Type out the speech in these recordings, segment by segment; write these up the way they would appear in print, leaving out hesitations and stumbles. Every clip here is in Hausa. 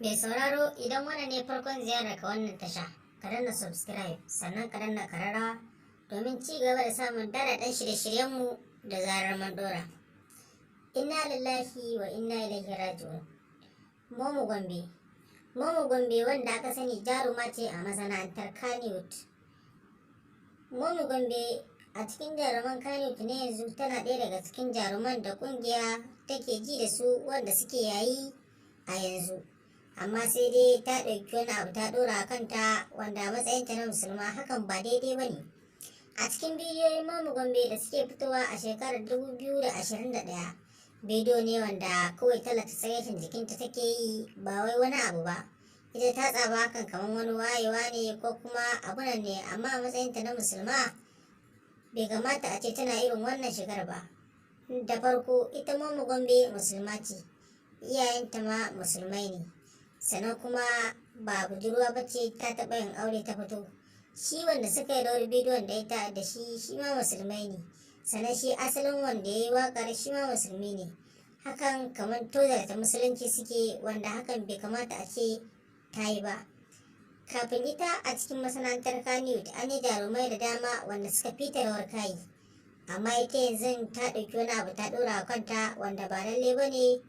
Mai sauraro, idan wannan ne farkon ziyarar ka wannan tasha, ka danna subscribe, sannan ka danna kararrawa domin ci gaba da samun daɗaɗɗen shirye-shiryenmu da zarar mun ɗora. Inna lillahi wa inna ilaihi raji'un. Momo Gombe. Momo Gombe, wanda aka sani jaruma ce a masana'antar Kannywood. Momo Gombe a cikin jaruman Kannywood ne yanzu tana ɗaya daga cikin jaruman da ƙungiya take ji da su, wanda suke yayi a yanzu. Amma sai dai ta ɗauki wani abu ta ɗora a kanta, wanda a matsayinta na musulma hakan ba daidai ba ne. A cikin bidiyoyin Momo Gombe da suke fitowa a shekarar 2021, bidiyo ne wanda kawai tallata tsiraicin jikinta take yi, ba wai wani abu ba. Ita ta tsaba hakan kamar wani wayewa ne ko kuma abunan ne, amma a matsayinta na musulma bai kamata a ce tana irin wannan shigar ba. Da farko, ita Momo Gombe musulma ce, iyayenta ma musulmai ne, sannan kuma ba budurwa ba ce, ta taɓa yin aure ta fito. Shi wanda suka yi rawar bidiyon da ita da shi, shi ma musulmai ne, sannan shi asalin wanda ya yi waƙar shi ma musulmi ne. Hakan kamar tozarta musulunci suke, wanda hakan bai kamata a ce ta yi ba. Kafin ita a cikin masana'antar Kannywood an yi jarumai da dama wanda suka fita rawar kayi, amma ita yanzu ta ɗauki wani abu ta ɗora a kanta wanda ba lalle ba ne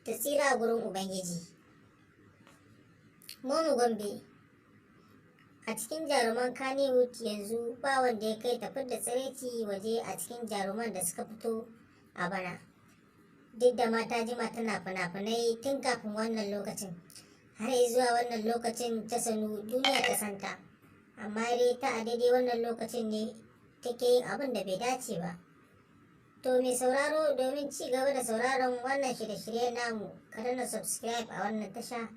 ta tsira a gurin Ubangiji. Momo Gombe a cikin jaruman Kannywood yanzu ba wanda ya kai tafi da tsiraici waje a cikin jaruman da suka fito a bana. Duk da mata jima tana fina-finai tun kafin wannan lokacin, har zuwa wannan lokacin ta sanu duniya ta santa, amma dai ta a daidai wannan lokacin ne take yin abin da bai dace ba. To mai sauraro, domin ci gaba da sauraron wannan shirye-shirye namu, ka danna subscribe a wannan tasha,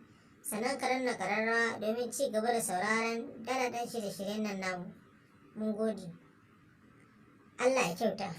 sannan ka danna kararrawa domin ci gaba da sauraron daɗaɗɗen shirye-shiryen nan namu. Mun gode, Allah ya kyauta.